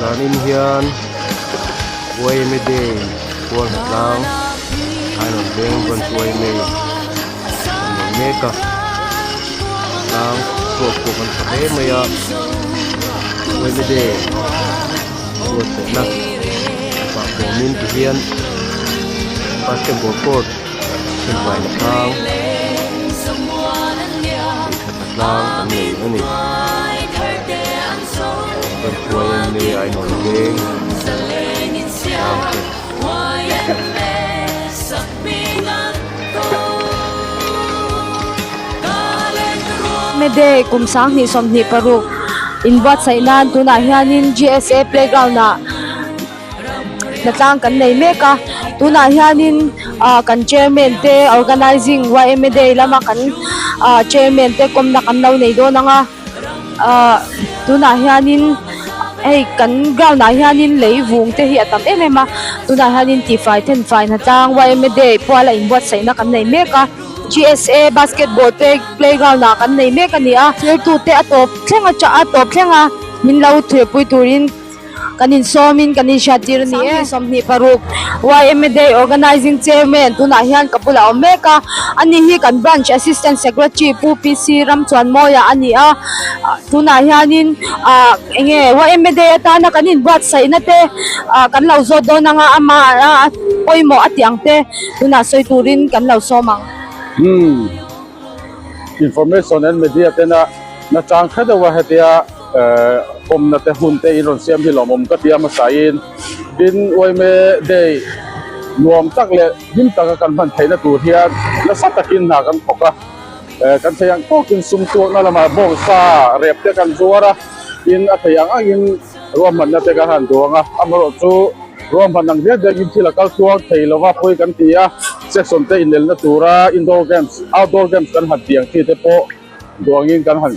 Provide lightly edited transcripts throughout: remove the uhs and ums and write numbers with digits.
Zanin hian yma day kual hnatlang Ainawn veng branch yma an nei mek a hnatlang chhuak pawh kan tha hle mai a yma day buatsaihna pah pawmin tihian basketball court thenfai hnatlang tih that hnatlang an nei a ni. May Day kum 2026 inbuatsaih nan tunah hianin G_S_A playground ah hnatlang kan nei mek a tunah hianin ah kan chairman te organizing Y_M_A day lama kan ah chairman te kawmna kan lo nei dawn ang a. Ahh tunah hianin hei kan ground ah hianin lei vung te hi a tam em em a tunah hianin tihfai thenfai hnatlang yma day puala inbuatsaihna kan nei mek a G S A basketball te playground ah kan nei mek a ni a thirtute a tawp thleng a a tawp thleng a min lo thirpui turin. Kan insawmin kan inhriat tir a ni e. 26 yma Day Organizing Chairman tunah hian ka bulah a awm mek a. Ani hi kan Branch Assistant Secretary Pu PC Ramchuanmawia a ni a. Tunah hianin ah eng nge yma Day atana kan inbuatsaihna te ah kan lo zawt dawn anga amah a pawimawh a tih ang te tunah sawi turin kan lo sawm ang. Umm Information and Media tena nachang hre deuh a hetia Awmna te hun te in rawn siam hi lawmawm ka ti a hmasain tin uaime day nuam tak leh hlim taka kan hman theihna tur hian nasa takin hna kan thawk a, kan thei ang tawkin sum tuakna lamah bawngsa rep te kan zuar a, tin a thei ang angin ruahmanna te kan han duang a, amaherawh chu ruahman ang diak diakin thil a kal tluang thei lova pawi kan ti a, section te inelna tura indoor games outdoor games kan han tih ang chi te pawh. Duangin kan han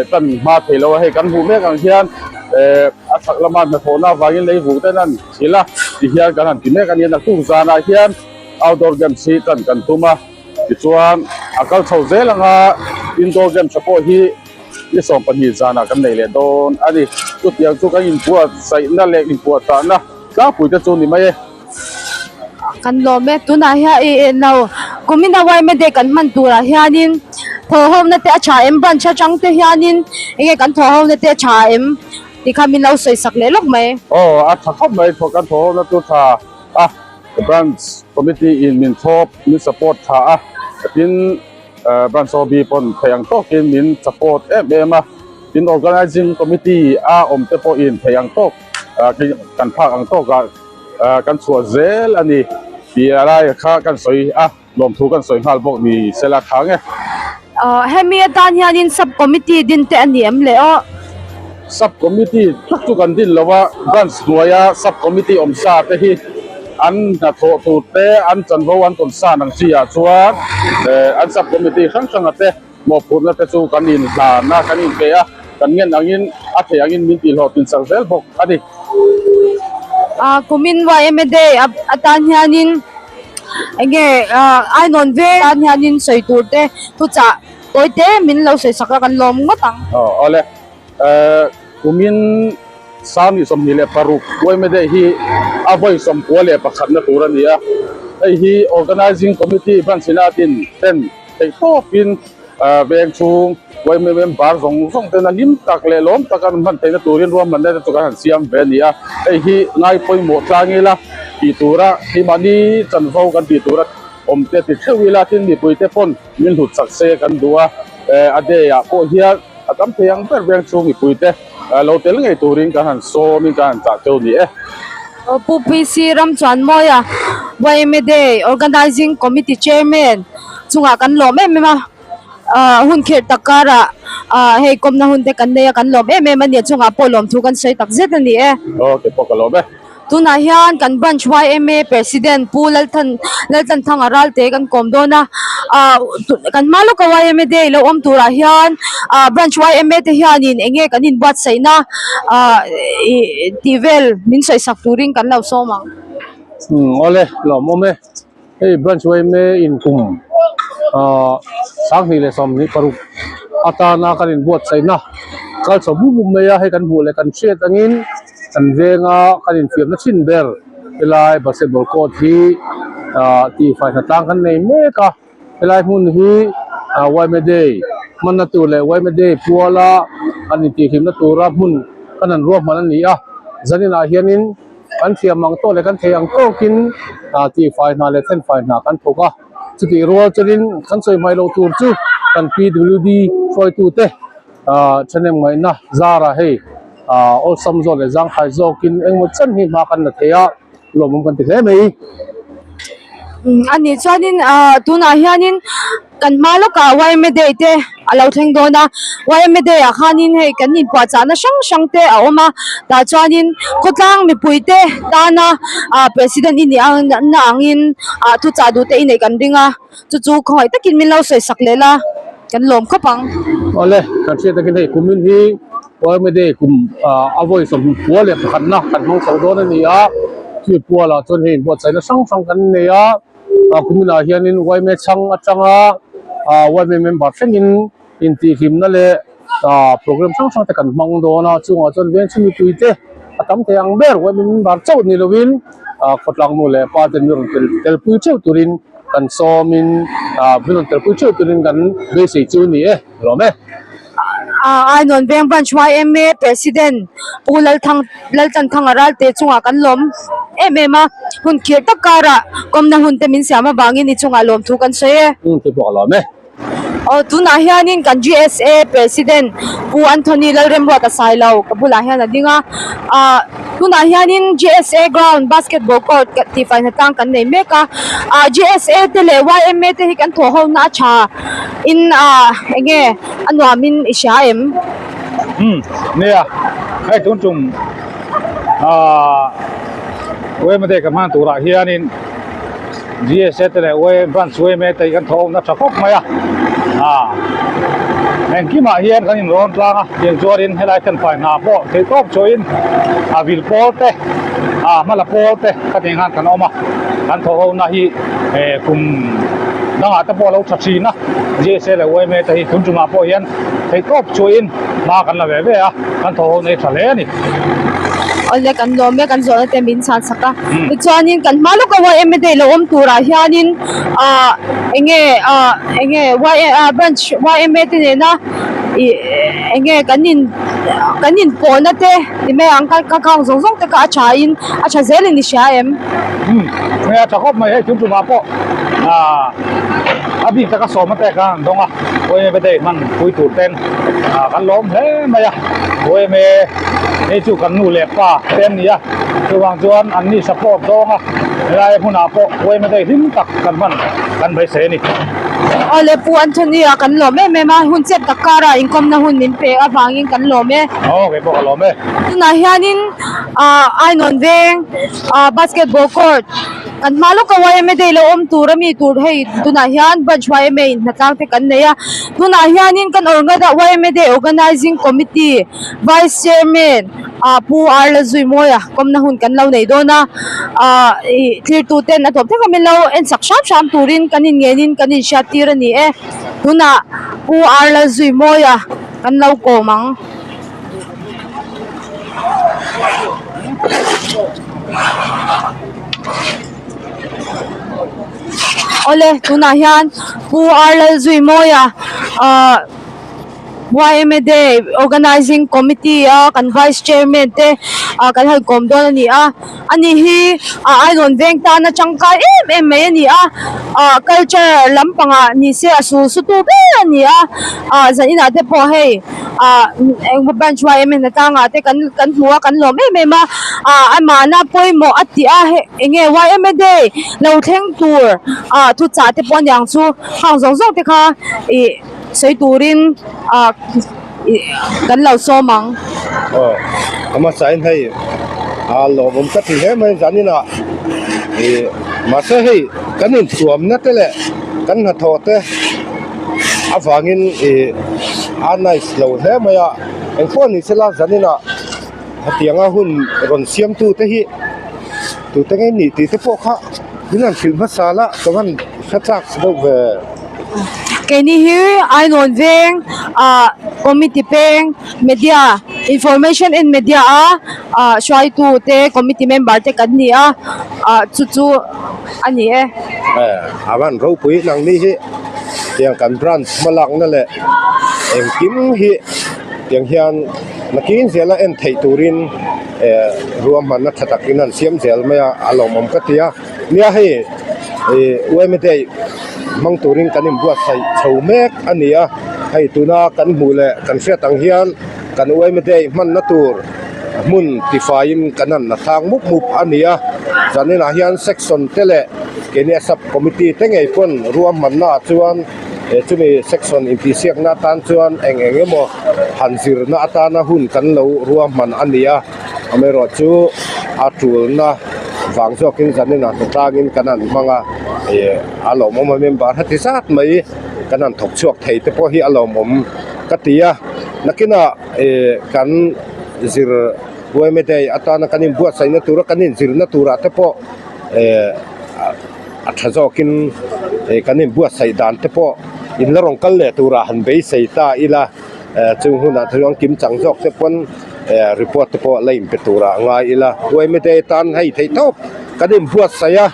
tan hma thei lo a, hei kan hmuh mek ang hian a chhak lama hnathawhna avangin lei vuk ten an thil a tihian kan han ti mek a ni a, naktuk zanah hian outdoor games hi tan kan tum a, tichuan a kal chho zel anga indoor games te pawh hi ni 12 zanah kan nei leh dawn a ni, chutiang chu kan inbuatsaihna leh inpuahchahna tlangpui te chu ni mai e. Kan lawm e, tunah hian ih eh no kumina yma day kan hman turah hianin thawhhona te a tha em branch atang te hianin enge kan thawhhona te a tha em tih kha min lo sawi sak leh lawk mai. Aw a tha khawp mai thawh kan thawhhona chu tha a branch committee in min thlawp min support tha a tin branch OB pawn theih ang tawkin min support em em a tin organizing committee a awm te pawhin theih ang tawk kan phak ang tawkah kan chhuah zel a ni tih a lai kha kan sawi a lawmthu kan sawi nghal bawk ni sela thang e. Hemi atan hianin sub committee din te a ni em le aw? Sub committee tak chu kan din lo a, branch hnuaia sub committee awm sa te hi an hnathawh tur te an chanvo an tawn san ang chi ah chuan an sub committee hrang hrang a te mawhphurhna te chu kan inhlan a, kan inpe a, kan ngen angin a theih angin min tihhlawhtlin sak zel bawk a ni. Ah kumin yma day atan hianin enge ah ainawn veng atan hianin sawi tur te thuchah tawi te min lo sawi sak a kan lawm ngawt ang. Aw awle eh kumin 2026 yma day hi a vawi 91 na tur a ni a, hei hi organizing committee branch ina tin ten Theih tawpin veng chhung yma member zawng zawng ten a hlim tak leh lawm tak an hman theihna turin ruahmanna te chu kan han siam ve a ni a, hei hi ngai pawimawh tlang ila tih tura keimahni chanvo kan tih tura awm te ti theuh ila tin mipui te pawn min hlut chak se kan duh a, a day ah pawh hian a tam thei ang ber veng chhung mipui te lo tel ngei turin kan han sawmin kan han chah cheu ni e. Pu PC Ramchuanmawia yma Day Organizing Committee Chairman chungah kan lawm em em a, ah hun khirh tak karah ah hei kawmna hun te kan nei a kan lawm em em a ni a chungah pawh lawmthu kan sawi tak zet a ni e. Aw kei pawh ka lawm e. Tunah hian kan branch yma President Pu Lalthan Laltlanthanga Ralte kan kawm dawn a, ah kan hma lawka yma day lo awm turah hian ah branch yma te hianin eng nge kan inbuatsaihna ah ih tih vel min sawisak turin kan lo sawm ang. Umm awle lawmawm e. Hei branch yma inkum ah 2026 atana kan inbuatsaihna kal chho bum bum mai a, hei kan hmuh leh kan hriat angin. Kan venga kan infiamna thin ber helai basketball court hi ah tihfai hnatlang kan nei mek a helai hmun hi ah yma day hmanna tur leh yma day puala kan intihhlimna tura hmun kan han ruahman a ni a zaninah hianin kan thiam ang tawk leh kan thei ang tawkin ah tihfai hna leh thenfai hna kan thawk a chutih rual chuanin kan sawi hmai loh tur chu kan pwd hruaitute ah thahnem ngaihna zarah hei. Aaa awlsam zawk leh zangkhai zawkin engemaw chen hi hma kan la thei a, lawmawm kan ti hle mai. Umm a nih chuanin aaa tunah hianin kan hma lawkah yma day te a lo thleng dawn a, yma day ah khanin hei kan inpuahchahna hrang hrang te a awm a, tah chuanin khawtlang mipui te tana aaa president i nih ang na angin aaa thuchah duh te i neih kan ring a. Chu chu khawngaih takin min lo sawi sak leh la, kan lawm khawp ang. Awle, kan hriat takin hei kumin hi Yma Day kum a vawi 24 leh pakhatna kan hmang chho dawn a ni a, chumi pualah chuan hei inbuatsaihna hrang hrang kan nei a, kuminah hianin Yma chhang atanga Yma member thlengin intihhlimna leh program hrang hrang te kan hmang dawn a, chungah chuan veng mipui te a tam thei ang ber yma member chauh ni lovin khawtlang nu leh pa ten min rawn tel telpui theuh turin kan sawmin min rawn telpui theuh turin kan beisei chu a ni e lawm e. Ainawn Veng Branch yma President Pu Lalthang Laltanthanga Ralte chungah kan lawm em em a, hun khirh tak karah kawmna hun te min siam avangin i chungah lawmthu kan sawi e. Umm tih pawh ka lawm e. Aw tunah hianin kan GSA President Pu Anthony Lalremruata Sailo ka bulah hian a ding a, ah tunah hianin GSA ground basketball court tihfai hnatlang kan nei mek a, ah GSA te leh yma te hi kan thawh ho na a tha in ah enge a nuam in i hria em? Umm nia hei tun tum ah yma te kan hman turah hianin. GSA te leh yma branch yma te hi kan thawh awmna tha khawp mai a ah engkimah hian kan inrawn tlang a tiang chuanin helai thenfai hna pawh theih tawp chuahin a vil pawl te ah hmala pawl te khatiang khan kan awm a kan thawh ho na hi eh kum dangah te pawh a lo tha thin a GSA leh yma te hi tun tumah pawh hian theih tawp chuahin hma kan la ve ve a kan thawh ho na hi tha hle a ni. Awle kan lawm e kan zawhna te min chhan sak a tichuanin kan hma lawka yma day lo awm turah hianin ah enge ah enge y branch yma te nena ih enge kan in kan inpawhna te ti mai ang ka ka khang zawng zawng te kha a tha in a tha zelin i hria em. Umm a tha khawp mai hei tun tumah pawh ah a bik taka sawma te khan an dawng a yma day hman pui tur ten ah kan lawm hle mai a. Yma hei chu kan nu leh pa te an ni a, chuvang chuan an ni support zawng a, helai hmunah pawh yma te hlim tak kan hman kan beisei a ni. Awle Pu Anthony a kan lawm em em a, hun chep tak karah inkawmna hun min pek avangin kan lawm e. Aw kei pawh ka lawm e. Tunah hianin ah Ainawn veng ah basketball court Kan hma lawka yma day lo awm tur a mi tur hei tunah hian branch yma in hnatlang te kan nei a tunah hianin kan organa yma day organising committee vice chairman ah pu R Lalzuimawia kawmna hun kan lo nei dawn a ah ih thlir tu ten a tawp thek a min lo en sak hram hram turin kan inngenin kan inhriat tir a ni e tunah pu R Lalzuimawia kan lo kawm ang. Awle tunah hian Pu R Lalzuimawia ahh yma day organising committee a kan vice chairman te ah kan han kawm dawn a ni a ani hi ah Ainawn veng tana tangkai em em mai a ni a ah culture lampangah ni se a sul su tu ber a ni a ah zan inah te pawh hei. ah eng branch yma hnatangah te kan kan hmu a kan lawm em em a ah amahna pawimawh a tih a hei eng nge yma day lo thleng tur ah thuchah te pawh aniang chu hang zawng zawng te kha ih sawi turin ah ih kan lo sawm ang. Aw a hmasain hei a lawmawm ka ti hle mai zaninah ih mahse hei kan inthuamna te leh kan hnathawh te. Avangin ih a nice lo hle mai a engpawh ni sela zaninah hetianga hun rawn siamtu te hi tute ngei nih tih te pawh kha min han hrilh hmasa la ka van hre chak deuh ve. Keini hi Ainawn veng ah committee peng media. Information and Media a ah hruaitu te committee member te kan ni a ah chu chu a ni e. A van ropui nang ni hi tiang kan branch hmalakna leh engkim hi tiang hian nakin zela en theih turin eh ruahmanna tha takin an siam zel mai a a lawmawm ka ti a nia hei ih yma day hmang turin kan inbuatsaih chho mek a ni a hei tuna kan hmuh leh kan hriat ang hian kan yma day hmanna tur hmun tifaiin kan han la thlak mup mup a ni a zaninah hian section te leh keini sub committee te ngei pawn ruahmanna ah chuan he chumi section intihsiakna atan chuan eng eng emaw han zirna atana hun kan lo ruahman a ni a amaherawh chu a tulna vang zawkin zaninah hnatlangin kan han hmang a ih a lawmawm a member heti zat mai kan han thawk chhuak thei te pawh hi a lawmawm ka ti a nakinah ih kan zir yma day atana kan inbuatsaihna tura kan inzirna turah te pawh eh a tha zawkin eh kan inbuatsaih dan te pawh in la rawn kal leh turah han beisei ta ila eh chung hunah te chuan kim chang zawk te pawn eh report te pawh la inpe turah a ngai ila yma day tan hei theih tawp kan inbuatsaih a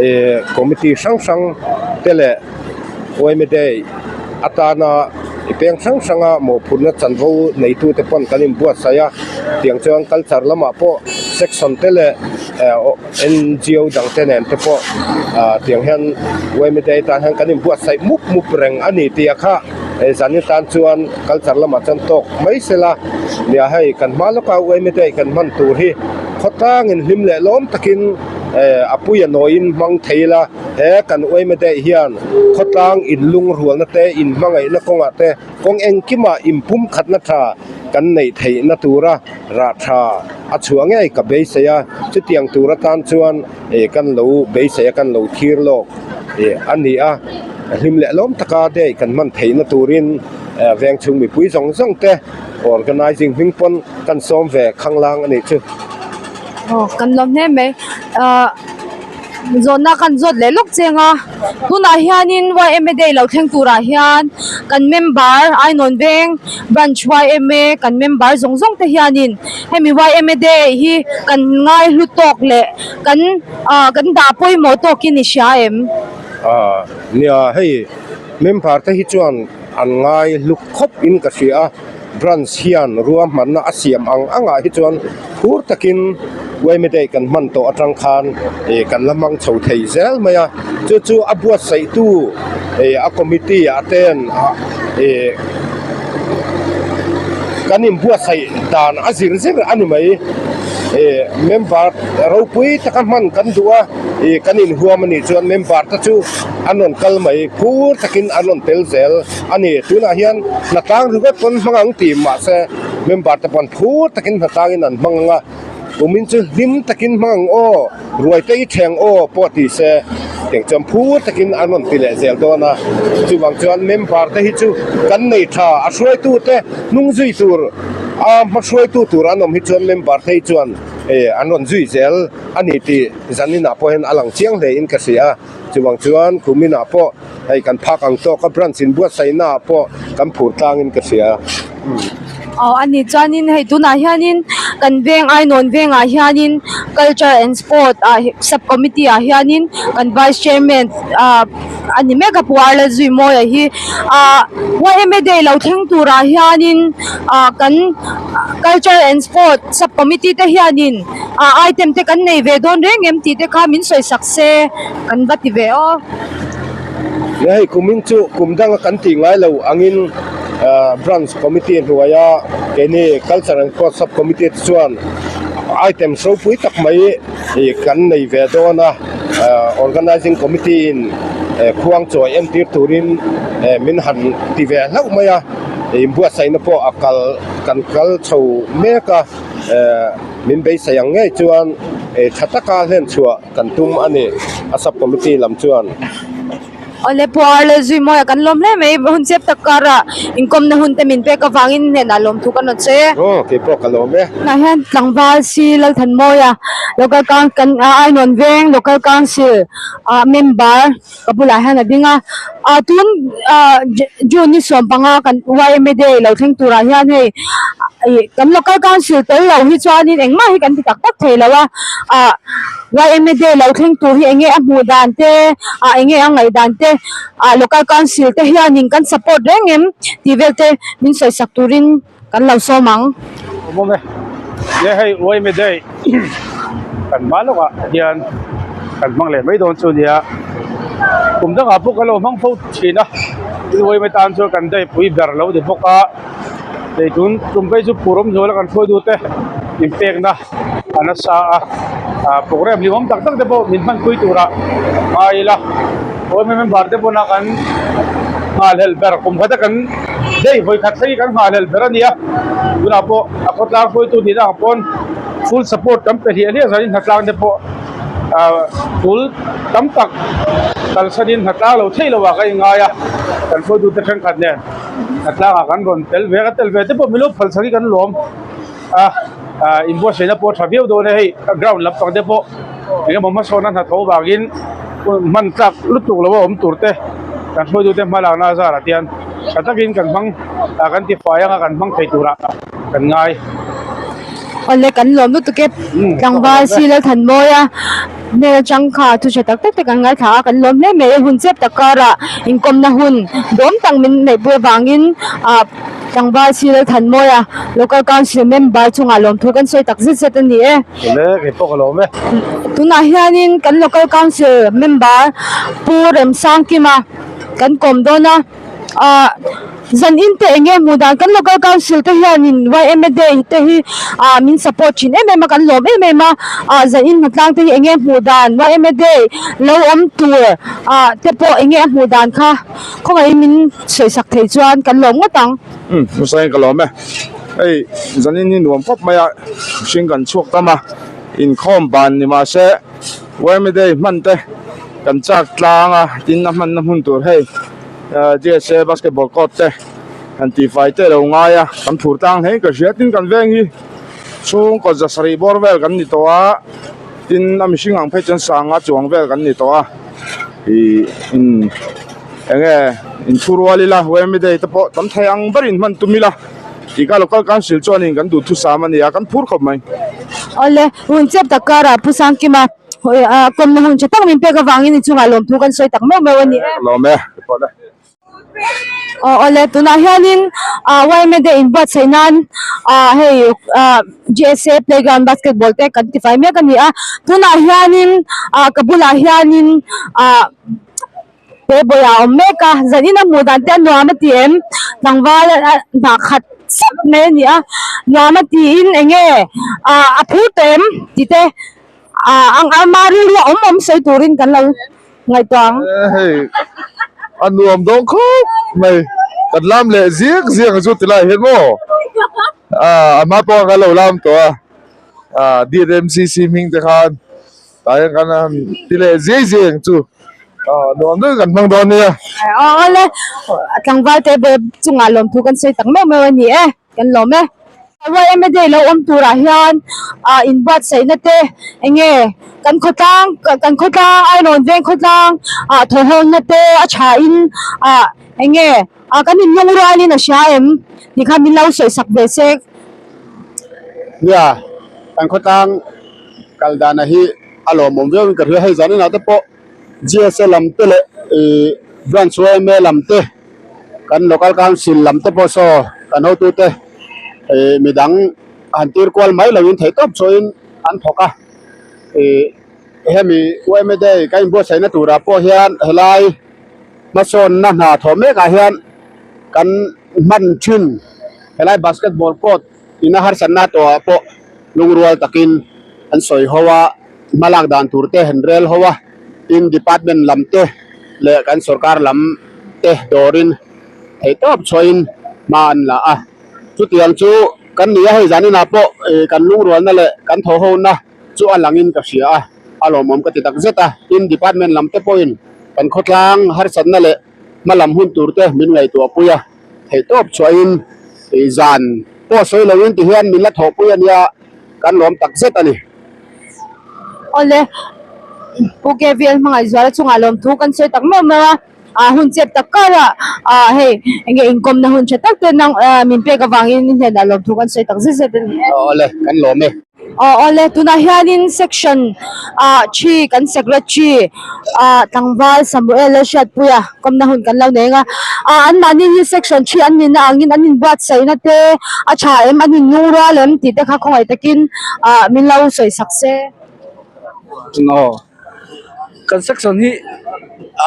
eh committee hrang hrang te leh yma day atana i peng hrang hranga mawhphurhna chanvo neitute pawn kan inbuatsaih a tiang chuan culture lamah pawh section te leh eh ngo dang te nen te pawh ah tiang hian yma day tan hian kan inbuatsaih mup mup reng a ni tih a kha eh zan atan chuan culture lamah chuan tawk mai sela nia hei kan hma lawka yma day kan hman tur hi khawtlangin hlim leh lawm takin eh a pui a nawiin hmang thei ila he kan yma day hian khawtlang inlungrualna te inhmangaihna kawngah te kawng engkimah inpumkhatna tha kan neih theihna tura rah tha a chhuah ngei ka beisei a chutiang tur atan chuan ih kan lo beisei a kan lo thlir lawk ih a ni a hlim leh lawm taka day kan hman theihna turin eh veng chhung mipui zawng zawng te organizing hming pawn kan sawm ve khanglang a nih chu. Aw kan lawm hle mai ah. Zawnna kan zawt leh lawk cheng a tunah hianin yma day lo thleng turah hian kan member Ainawn veng branch yma kan member zawng zawng te hianin hemi yma day hi kan ngai hlu tawk leh kan ah kan dah pawimawh tawkin i hria em? Ah nia hei member te hi chuan an ngai hlu khawp in ka hria a. Branch hian ruahmanna a siam ang angah hi chuan phur takin yma day kan hman tawh atang khan ih kan la hmang chho thei zel mai a, chu chu a buatsaihtu ih a committee ah ten ih kan inbuatsaih dan a zir zir a ni mai ih member ropui taka hman kan duh a ih kan inhuam a nih chuan member te chu an rawn kal mai phur takin an rawn tel zel. A ni, tunah hian hnatlang ringawt pawn hmang ang tih mahse member te pawn phur takin hnatlangin an hmang ang a, kumin chu hlim takin hmang ang aw, ruai te i thleng aw pawh ti se tiang chuan phur takin an rawn ti leh zel dawn a, chuvang chuan member te hi chu kan nei tha, a hruaitu te hnung zui tur a hmahruaitu tur an awm hi chuan member te hi chuan an rawn zui zel a ni tih zaninah pawh hian a lang chiang hle in ka hria. Chuvang chuan kuminah pawh hei kan phak ang tawk a branch in buatsaihna ah pawh kan phur tlangin ka hria. Aw a ni chuanin hei tunah hianin kan veng Ainawn vengah hianin culture and sport ah sub committee ah hianin kan vice chairman ah a ni mek a Pu Arlalzuimawia hi ah yma day lo thleng turah hianin ah kan culture and sport sub committee te hianin Ah item te kan nei ve dawn reng em tih te kha min sawi sak se kan va ti ve aw. Nia hei kumin chu kum danga kan tih ngai lo angin branch committee hnuaia keini culture and sports sub committee te chuan item ropui tak mai kan nei ve dawn a organizing committee in khuang chawi entir turin min han ti ve hlauh mai a inbuatsaihna pawh a kal kan kal chho mek a. Eh min beisei ang ngei chuan eh tha taka hlen chhuah kan tum a ni a sub committee lam chuan. Awle Pu Arle zui mawi a kan lawm hle mai hun chep tak karah inkawmna hun te min pek avangin hnenah lawmthu kan rawn sawi e. Aw kei pawh ka lawm e. Tunah hian tlangval si Lalthanmawia local coun kan Ainawn veng local council ah member ka bulah hian a ding a ah tun ah June ni 15 kan yma day lo thleng turah hian hei. Ih kan local council tel lo hi chuanin engmah hi kan ti tak tak thei lo a ah yma day lo thleng tur hi eng nge a hmuh dan te ah eng nge a ngaih dan te ah local council te hianin kan support reng em tih vel te min sawi sak turin kan lo sawm ang. Awm e, nge hei yma day kan hma lawkah hian kan hmang leh mai dawn chu nia kum dangah pawh kan lo hmang fo thin a yma tan chuan kan day pui ber lo ni bawk a. Hei tun tum phei chu phur awm zuala kan hruai dute inpekna a nasa a ah program hlimawm tak tak te pawh min hmanpui turah ngai ila yma member te pawna kan nghahhlelh ber kum khata kan daih vawi khat thleng hi kan nghahhlelh ber a nia tunah pawh a khawtlang hruaitu nihna ang pawn full support kan pe hliah hliah zanin hnatlang te pawh ah tul tam tak kalsanin hnatlang lo theih loh ah ka inngai a kan hruaitu te thenkhat nen. A tlangah kan rawn tel ve a ka tel ve te pawh milo phal chak hi kan lawm a ah inbuatsaihna pawh a tha viau dawn a hei a ground lampang te pawh eng emaw hmasawnna hnathawh vangin hman tlak lutuk lo a awm tur te kan hruaitu te hma lakna a zarah te hian tha takin kan hmang ah kan tifai anga kan hmang thei turah kan ngai. Awle kan lawm lutuk e tlangval Silalthanmawia. Hmel atang kha thu tha tak tak te kan ngaithla a kan lawm hle mai a hun chep tak karah inkawmna hun dawm tak min neih pui avangin ah tlangval Sir Thanmawia local council member chungah lawmthu kan sawi tak zet zet a ni e. Awle kei pawh ka lawm e. Tunah hianin kan local council member Pu Remsangkima kan kawm dawn a. ah zan in te eng nge hmuh dan kan local council te hianin yma day te hi ah min support thin em em a kan lawm em em a ah zan in hnatlang te hi eng nge hmuh dan yma day lo awm tur ah te pawh eng nge a hmuh dan kha khawngaihin min sawi sak thei chuan kan lawm ngawt ang. Umm hmasa in ka lawm e hei zan in hi nuam khawp mai a mihring kan chhuak tam a inkhawm ban ni mahse yma day hman te kan chak tlang a tin a hmanna hmun tur hei. GSA basketball court te han tih fai te lo ngai a kan phur tlang hle in ka hria tin kan veng hi chhungkaw za sarih bawr vel kan ni tawh a tin a mihring ang phei chuan sanga chuang vel kan ni tawh a ih in eng nge in thu rual ila yma day te pawh tam thei ang berin hman tum ila tih kha local council chuanin kan duhthusam a ni a kan phur khawp mai. Awle hun chep tak karah Pu Sangkima. Hawi a kawmna hun tha tak min pek avangin i chungah lawmthu kan sawi tak meuh meuh a ni e. Lawm e, report e. Aw awle tunah hianin ah yma day inbuatsaih nan ah hei ah GSA playground basketball te kan tifai mek a ni a tunah hianin ah ka bulah hianin ah He bawih a awm mek a, zanin a hmuh dan te a nuam a ti em? Tlangval a hnah khat sap mai a ni a, nuam a tiin eng nge ah a phur tawh em tih te ah ang ama rilru a awm awm sawi turin kan lo ngaihtuah ang. Hei a nuam dawn khawp mai, kan lam leh ziak ziak ang chu tilai hian maw ah a hma pawh khan kan lo lam tawh a, ah DMCC hming te khan. Tah hian kan han ti leh zia zia ang chu aw nuam deuhin kan hmang dawn nia. Aw awle tlangval te bawih chungah lawmthu kan sawi tak meuh meuh a ni e kan lawm e. Yma day lo awm turah hian ah inbuatsaihna te eng nge kan khawtlang kan khawtlang Ainawn veng khawtlang ah thawhhawlna te a tha in ah eng nge ah kan inlung rualin a hria em tih kha min lo sawi sak ve se. Nia kan khawtlang. Kal dana hi a lawmawm viau in ka hria hei zan inah te pawh GSA lam te leh ih branch yma lam te kan local council lam te pawh saw kan hotu te ih midang han tir kual mai lo in theih tawp chawhin an thawk a ih hemi yma day ka inbuatsaihna turah pawh hian helai hmasawnna hna thawh mek ah hian kan hman thin helai basketball court ina harsatna tawhah pawh lungrual takin an sawi ho a, hma lak dan tur te han rel ho a, tin department lam te leh kan sorkar lam te dawrin theihtawp chhuahin hma an la a, chutiang chu kan ni a hei zaninah pawh kan lungrualna leh kan thaw hona chu a langin ka hria a, a lawmawm ka ti tak zet a, tin department lam te pawhin kan khawtlang harsatna leh hma lam hun tur te min ngaihtuah pui a. Theihtawp chhuahin ih zan pawh sawi loin ti hian min la thawhpui a nia kan lawm tak zet a ni. Awle, Pu KVL hmangaih zuala chungah lawmthu kan sawi tak meuh meuh a. Ah hun chep tak karah ah hei enge inkawmna hun tha tak te nang ah min pek avangin i hnenah lawmthu kan sawi tak zet zet a ni e. Aw awle, kan lawm e. Aw awle, tunah hianin section ah thi kan secretary ah tlangval Samuel Lalhriatpuia kawmna hun kan lo nei ang a. Ah anmahni hi section thi an nihna angin an inbuatsaihna te a tha em an innungrual em tih te kha khawngaih takin ah min lo sawi sak se. Aw. Kan section hi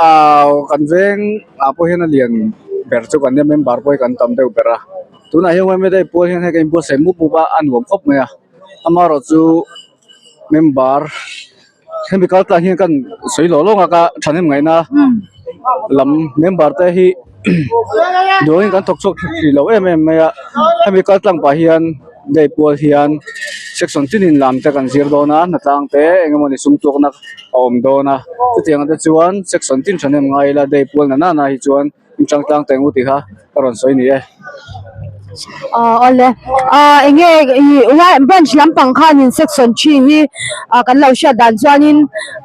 ah kan veng ah pawh hian a lian ber chu kan nia member pawh hi kan tam deuh ber a tunah hian yma day pual hian hei ka inbuatsaih mup mup a a nuam khawp mai a amaherawhchu member hemi kal tlang hian kan sawi lawh lawng a ka thahnem ngaihna lam member te hi duangin kan thawk chhuak hrih lo em em mai a hemi kal tlang pah hian day pual hian section tinin lam te kan zir dawn a hnatlang te eng emawni sum tuakna a awm dawn a chutiang te chuan section tin thahnem ngai ila day pual na nana hi chuan inchang tlang teng u tih kha ka rawn sawi ni e. Aw awle ah enge ih branch lampang khanin section thi hi ah kan lo hriat dan chuanin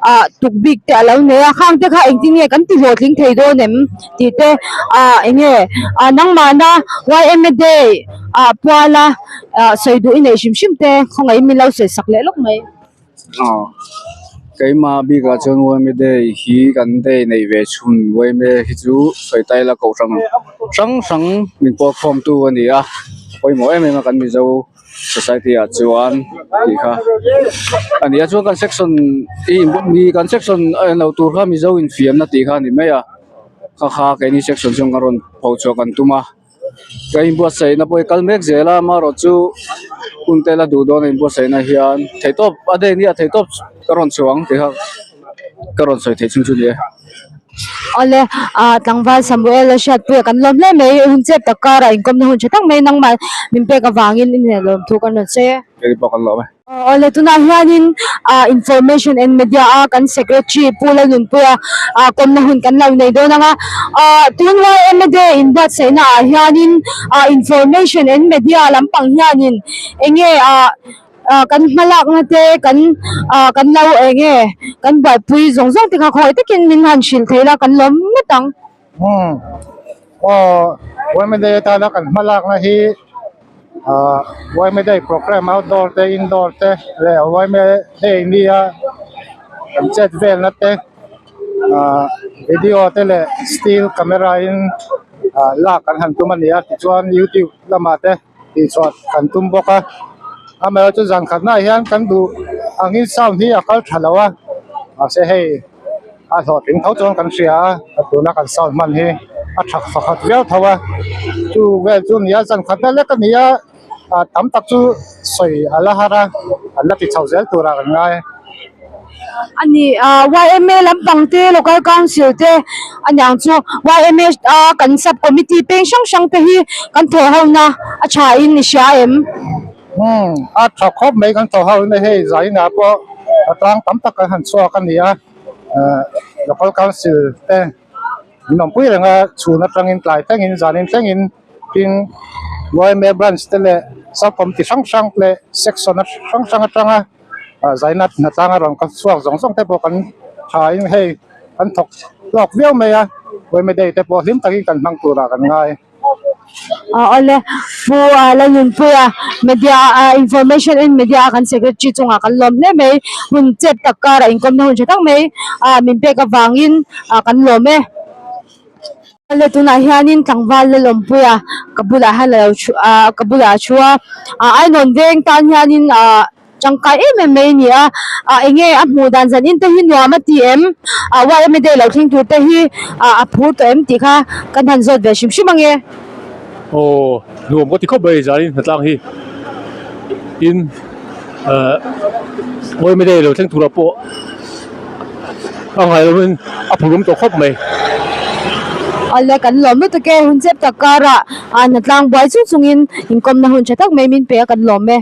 ah tuk bik te a lo nei a khang te kha engtin nge kan ti hlawhtling thei dawn em tih te ah enge ah nangmahna yma day ah puala ah sawi duh i neih hrim hrim te khawngaihin min lo sawi sak leh lawk mai. Aw keimah bikah chuan yma day hi kan day neih ve chhun yma hi chu sawi ta ila kohhran hrang hrang min pawl khawm tu a ni a pawimawh em em a kan mizo society ah chuan tih kha a ni a chuan kan section hi kan section a en loh tur kha mizo infiamna tih kha a ni mai a kha kha keini section chuan kan rawn phochhuah kan tum a. Ka inbuatsaihna pawh hi kal mek zel a amaherawhchu hun te la duh dawn a inbuatsaihna hian theihtawp a day nia theihtawp ka rawn chhuah ang tih kha ka rawn sawi theih chhung chu ni e. Awle ah tlangval Samuel a hriatpuia kan lawm hle mai hun chep tak karah inkawmna hun tha tak mai nangmah min pek avangin i hneh lawm thu kan rawn sawi e. Kei pawh kan lawm e. Awle tunah hianin ah information and media a kan secretary Pu Lalnunpuia ah kawmna hun kan lo nei dawn ang a ah tunlai MLA inbuatsaihna ah hianin ah information and media lampang hianin enge ah ah kan hmalakna te kan ah kan lo enge kan buaipui zawng zawng te kha khawi takin min han hrilh thei la kan lawm ngawt ang. Umm aw YMA atana kan hmalakna hi ah YMA day programme outdoor te indoor te leh YMA day nia kan chet velna te ah video te leh still camera in ah lak kan han tum a ni a tichuan youtube lamah te tihchhuah kan tum bawk a amaherawhchu zan khatnaah hian kan duh angin sound hi a kal tha lo a mahse hei a hlawhtling tho chuan kan hria a tuna kan sound hman hi a tha pakhat viau tho a chu vel chu a ni a zan khatna lek a ni a ah tam tak chu sawi a la har a an la ti chho zel turah kan ngai. A ni ah yma lampang te local council te a niang chu yma a kan sub committee peng hrang hrang te hi kan thawh ho na a tha in i hria em? Umm a tha khawp mai kan thawh ho na hei zainah pawh a tlang tam tak kan han chhuak a ni a ah local council te an awmpui reng a chhun atangin tlai thlengin zanin thlengin tin yma branch te leh sub committee hrang hrang leh section hrang hrang atanga ah zaina hnatlang a rawn kal chhuak zawng zawng te pawh kan tha in hei kan thawk hlawk viau mai a yma day te pawh hlim takin kan hmang turah kan ngai. Ah awle Pu ah Lalnunpuia media ah information and media a kan secretary chungah kan lawm hle mai hun chep tak karah inkawmna hun tha tak mai ah min pek avangin ah kan lawm e. Awle tunah hianin tlangval Lalawmpuia ka bulah hian alo thu ah ka bulah a thu a ah Ainawn veng tan hianin ah tangkai em em mai a ni a ah enge a hmuh dan zan in te hi nuam a ti em ah yma day lo thleng tur te hi ah a phur tawh em tih kha kan han zawt ve hrim hrim ange. Aw nuam ka ti khawp mai zanin hnatlang hi tin ah yma day lo thleng turah pawh a ngaih lovin a phur awm tawh khawp mai. Awle kan lawm lutuk e hun chep tak karah ah hnatlang buai chung chungin inkawmna hun tha tak mai min pe a kan lawm e.